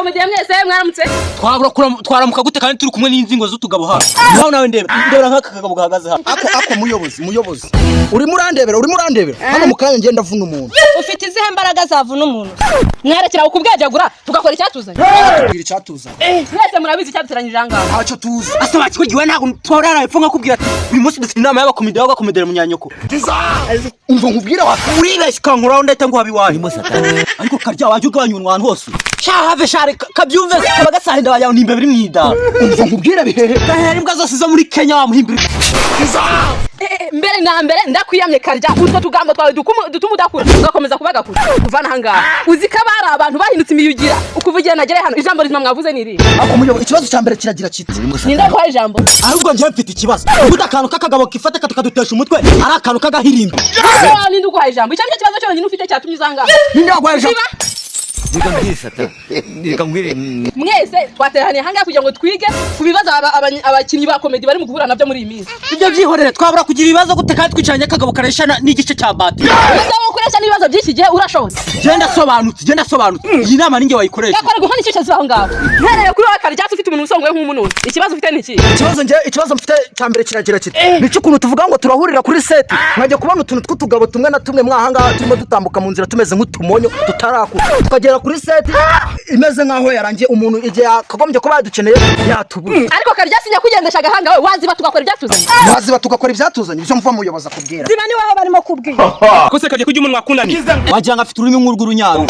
Abakomediye mwese, mwaramutse. Twabura twaramuka gute kandi turi kumwe n'inzingo z'utugabo hano? Nawe nawe, ndeba, ndebera nk'aka kagabo gahagaze hano. Ako muyobozi, muyobozi, urimo urandebera, urimo urandebera hano mu kanya ngenda avuna umuntu. Ufite izihe mbaraga zavuna umuntu? Mwarekera aho kubwejagura, tugakora icyatuzanye. Tubwira icyatuzanye. Mwese murabizi icyaduteranyije aha ngaha. Ntacyo tuzi. Asa wakikugiwe, ntabwo twarara epfo nkakubwira ati uyu munsi dufite inama y'abakomediya, bagakomedera munyanyoko. Umva nkubwire wa Uribeshya ukankuraho, ndahita nguha iwanyu. Ariko karya wajya ugabanya umunwa ahantu hose shahave share kabyumve kaba gasahinda, wagira ngo ni imbeba iri mu idara. Umva nkubwire, bihehe. Gahera imbwa zose zo muri Kenya wamuhimbira. Mbere na mbere ndakwiyamye karya, utwo tugambo twawe dutuma udakura ugakomeza kuba gakura. Kuvana aha ngaha, uzi ko abari abantu bahindutse imiyugira ukuva igihe nagere hano. Ijambo rizima mwavuze ni irihe? Ako muyobozi, ikibazo cya mbere kiragira kiti: Ninde waguhaye ijambo? Ahubwo njyewe mfite ikibazo, ubundi akantu k'akagabo kifata kakadutesha umutwe ari akantu k'agahirimbo. Ese ninde uguhaye ijambo? Icyo nicyo kibazo cyonyine ufite cyatumye uza aha ngaha? Ninde waguhaye ijambo? Ziba. Reka mbwire sata, reka mbwire. Mwese twateraniye aha ngaha kugira ngo twige ku bibazo abakinnyi ba komedi bari mu guhura nabyo muri iyi minsi. Ibyo byihorere, twabura kugira ibibazo gute kandi twicaranye akagabo karesha n'igice cya bati? Ese wowe ukoresha n'ibibazo by'iki gihe, urashoboye? Genda sobanutse, genda sobanutse, iyi nama ninjye wayikoresha. Gakora guhana icyo ziba aho ngaho. Mpereye kuri wowe karya, ufite umuntu usongoye nk'umununi, ikibazo ufite ni iki? Ikibazo njye, ikibazo mfite cya mbere kiragira kiti: nicyo ukuntu tuvuga ngo turahurira kuri set, nkajya kubona utuntu tw'utugabo tumwe na tumwe mwahangaha turimo dutambuka mu nzira tumeze nk'utumonyo tutarakura, tukagera kuri set imeze nk'aho yarangiye, umuntu igihe yakagombye kuba yadukeneye yatubura. Ariko karya, sinyakugendesha agahanga, we waziba tugakora ibyatuzanye. Waziba tugakora ibyatuzanye, ibyo mva muyobozi akubwira. Ziba, ni wowe barimo kubwira. Kose kajya kujya umunwa kunaniye. Wagira ngo afite ururimi nk'urw'urunyaro,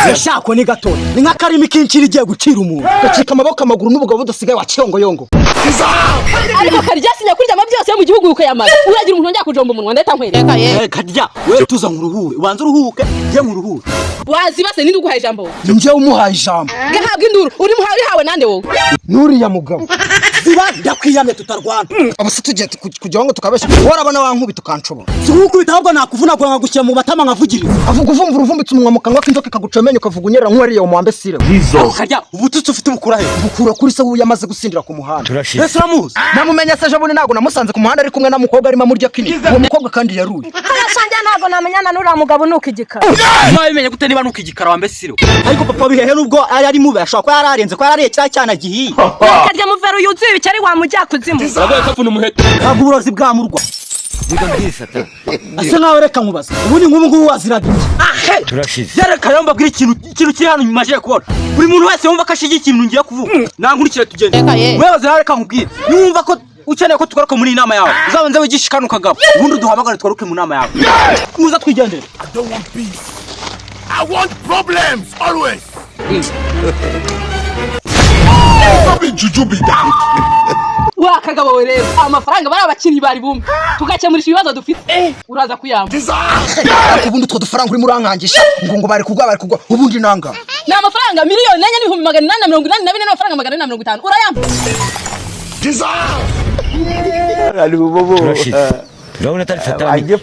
yashakwe ni gato, ni nk'akarimi k'inciri igiye gucira umuntu. Gacika amaboko, amaguru n'ubugabo budasigaye wa cyongoyongo. Ariko karya, sinyakuryama byose yo mu gihugu ukayamara, uragira umuntu wongera kujomba umunwa ndahita nkwereka. Eh, karya we, tuza nkuruhure, ubanza uruhuke, njye nkuruhure. Waziba se, ninde uguhaye ijambo wowe? Ni njyewe umuhaye ijambo. Gahabwa induru, uri muhawe, urihawe nande wowe? N'uriya mugabo. Ziba, ndakwiyamye tutarwana. Aba se tugiye kugira ngo tukabeshya, warabona wankubita ukanshobora. Si nkukubita, ahubwo nakuvunagura nkagushyira mu matama nkavugiriza. Avuga uvumvura, uvumbitse umunwa mu kanwa k'inzoka ikaguca amenyo, ukavuga unyerera nk'uwariye umuwambe sire. Ako karya, ubututsi ufite ubukura he? Bukura kuri se w'uyu amaze gusindira ku muhanda. Turashize. Ese uramuzi? Namumenye se ejo bundi, ntabwo namusanze ku muhanda ari kumwe n'umukobwa arimo amurya kini? Uwo mukobwa kandi yaruye. Karashange, ntabwo namenyana n'uriya mugabo nuko igikara. Wabimenye gute niba nuko igikara wambe siro? Ariko papa bihehe, nubwo ari ari mubi, ashobora kuba yararenze ko yarariye cya cyana gihiye. Karya muvero yuzuye ibikeri, wamujya kuzimu. Uragoye ko apfuna umuheto. Ntabwo uburozi bwamurwa. Reka mbwire sata. Asa nkaho, reka nkubaza, ubundi nk'ubu ngubu waziraga iki? Ahe. Turashize. Yereka rero mbabwire ikintu kiri hano nyuma aje kubona. Buri muntu wese wumva ko ashigikiye ikintu ngiye kuvuga, nankurikire tugende. Muyobozi nawe, reka nkubwire, niwumva ko ukeneye ko tugaruka muri iyi nama yawe, uzabanze wigishe kano kagabo, ubundi uduhamagare tugaruke mu nama yawe. Muza twigendere. I don't want peace. I want problems always. No be juju be that. Wa kagabo we rero, amafaranga bari abakinnyi bari bumwe tugakemurisha ibibazo dufite, uraza kuyamba. Ariko ubundi utwo dufaranga urimo urankangisha ngo bari kugwa, bari kugwa, ubundi nanga. Ni amafaranga 4,884,450, urayamba? Turashize, urabona atari satani.